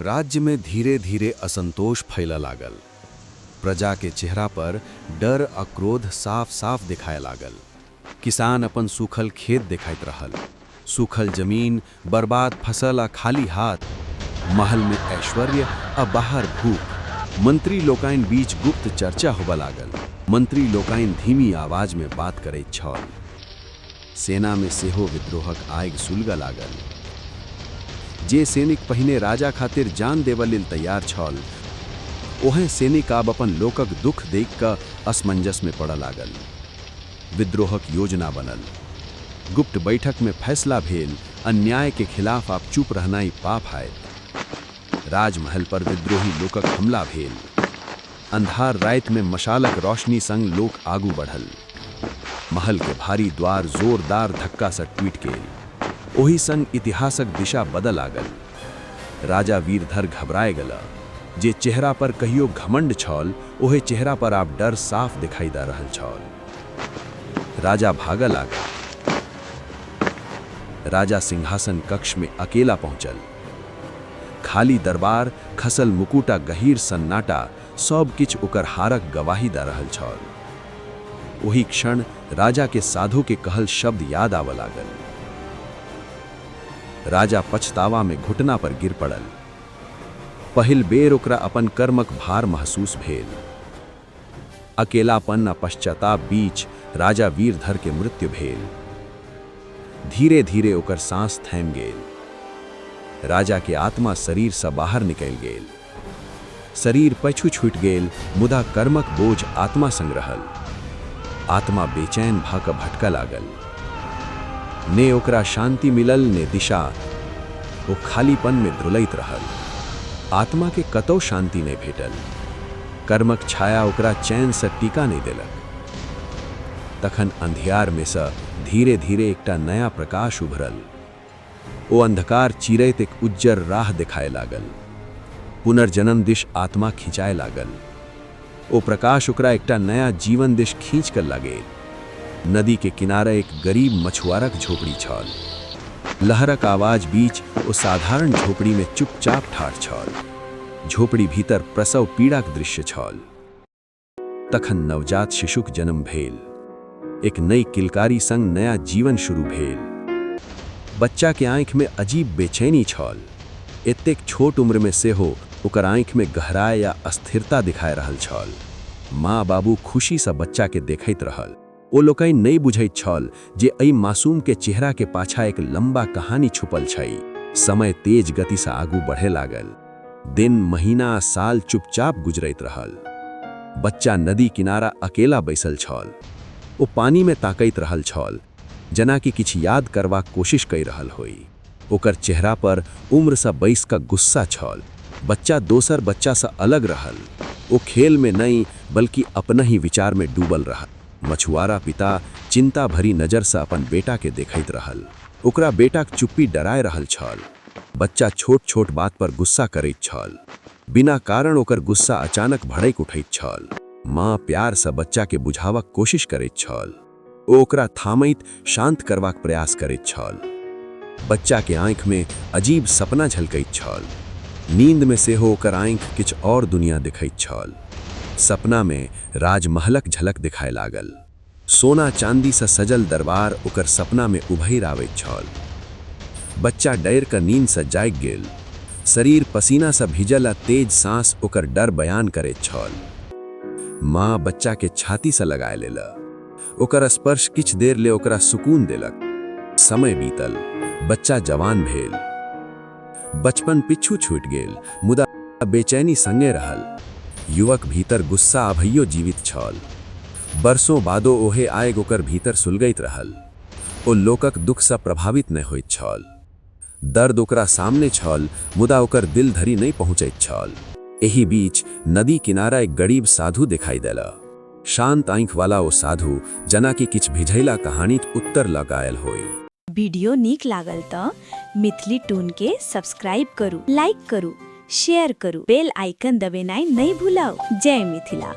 राज्य में धीरे धीरे असंतोष फैलऽ लागल। प्रजा के चेहरा पर डर आ क्रोध साफ साफ दिखाए लागल। किसान अपन सूखल खेत देखाइत रहल, सूखल जमीन, बर्बाद फसल आ खाली हाथ। महल में ऐश्वर्य आ बाहर भूख। मंत्री लोकाइन बीच गुप्त चर्चा होबऽ लागल। मंत्री लोकाइन धीमी आवाज में बात करैत छल। सेना में सेहो विद्रोहक आगि सुलगऽ लागल। जे सैनिक पहिने राजा खातिर जान देबऽ लेल तैयार छल, ओहे सैनिक आब अपन लोकक दुख देख कऽ असमंजस में पड़ऽ लागल। विद्रोहक योजना बनल। गुप्त बैठक में फैसला भेल, अन्याय के खिलाफ आब चुप रहनाइ पाप हैत। राजमहल पर विद्रोही लोकक हमला भेल। अंधार राति में मशालक रोशनी संग लोक आगू बढ़ल। महल के भारी द्वार जोरदार धक्का से टूट गेल। ओही संग इतिहासक दिशा बदल लागल। राजा वीरधर घबराए गेला। जे चेहरा पर कहियो घमंड छल, ओहे चेहरा पर आब डर साफ दिखाई द रहल छल। राजा भागऽ लागल। राजा सिंहासन कक्ष में अकेला पहुंचल। खाली दरबार, खसल मुकुटा, गहीर सन्नाटा, सब किछु ओकर हारक गवाही द रहल छल। ओही क्षण राजा के साधु के कहल शब्द याद आबऽ लागल। राजा पछतावा में घुटना पर गिर पड़ल। पहिल बेर ओकरा अपन कर्मक भार महसूस भेल। अकेलापन आ पश्चाताप बीच राजा वीरधर के मृत्यु भेल। धीरे धीरे ओकर सांस थमि गेल। राजा के आत्मा शरीर से बाहर निकलि गेल। शरीर पाछू छूटि गेल, मुदा कर्मक बोझ आत्मा संग रहल। आत्मा बेचैन भऽ कऽ भटकऽ लागल। ने ओकरा शांति मिलल, ने दिशा। ओ खालीपन में द्रुलैत रहल। आत्मा के कतौ शांति नहि भेटल। कर्मक छाया ओकरा चैन से टीका नहि देलक। तखन अंधियार में से धीरे धीरे एकटा नया प्रकाश उभरल। ओ अंधकार चीरैत एक उज्जर राह दिखाए लागल। पुनर्जन्म दिश आत्मा खिंचाए लागल। ओ प्रकाश ओकरा एकटा नया जीवन दिश खींच कर लागेल। नदी के किनारे एक गरीब मछुआरक झोपड़ी छल। लहरक आवाज बीच ओ साधारण झोपड़ी में चुपचाप ठाढ़ छल। झोपड़ी भीतर प्रसव पीड़ाक दृश्य छल। तखन नवजात शिशुक जन्म भेल। एक नई किलकारी संग नया जीवन शुरू भेल। बच्चा के आंखि में अजीब बेचैनी छल। एतेक छोट उम्र में सेहो ओकर आंखि में गहराई या अस्थिरता दिखाए रहल छल। माँ बाबू खुशी से बच्चा के देखैत रहल। ओ लोकनि नहि बुझैत छल जे एहि मासूम के चेहरा के पाछा एक लंबा कहानी छुपल छै। समय तेज गति से आगू बढ़े लागल। दिन, महीना आ साल चुपचाप गुजरैत रहल। बच्चा नदी किनारा अकेला बैसल छल। ओ पानी में ताकैत रहल छल, जेना कि किछु याद करबाक कोशिश कहि रहल होई। ओकर चेहरा पर उम्र सँ बैस कऽ गुस्सा छल। बच्चा दोसर बच्चा सँ अलग रहल। ओ खेल में नहीं, बल्कि अपना ही विचार में डूबल रहल। मछुआरा पिता चिंता भरी नजर से अपन बेटा के देखैत रहल। ओकरा बेटाक चुप्पी डराए रहल छल। बच्चा छोट छोट बात पर गुस्सा करैत छल। बिना कारण ओकर गुस्सा अचानक भड़क उठैत छल। माँ प्यार से बच्चा के बुझावक कोशिश करैत छल। ओ ओकरा थामैत शांत करबाक प्रयास करैत छल। बच्चा के आंखि में अजीब सपना झलकैत छल। नींद में सेहो ओकर आंखि किछु और दुनिया देखैत छल। सपना में राजमहलक झलक दिखाए लागल। सोना चांदी से सजल दरबार ओकर सपना में उभरि आबैत छल। बच्चा डर क नींद से जागि गेल। शरीर पसीना से भिजल आ तेज सांस ओकर डर बयान करैत छल। माँ बच्चा के छाती से लगाए लेल। ओकर स्पर्श किछु देर ले ओकरा सुकून देलक। समय बीतल। बच्चा जवान भेल। बचपन पिछू छूटि गेल, मुदा बेचैनी संगे रहल। युवक भीतर गुस्सा अभैयो जीवित छल। बरसों बादो ओहे आग ओकर भीतर सुलगैत रहल। ओ लोकक दुख सँ प्रभावित नहि होइत छल। दर्द ओकरा सामने छल, मुदा ओकर दिल धरि नहि पहुँचैत छल। एही बीच नदी किनारा एक गरीब साधु दिखाई देला। शांत आँखि वाला ओ साधु जना कि किछु भिझैला कहानीक उत्तर लऽ कऽ आयल होई। वीडियो नीक लागल तऽ मिथिली टून के सब्सक्राइब करू, लाइक करू, शेयर करू, बेल आइकन दबेनाइ नहि भुलाउ। जय मिथिला।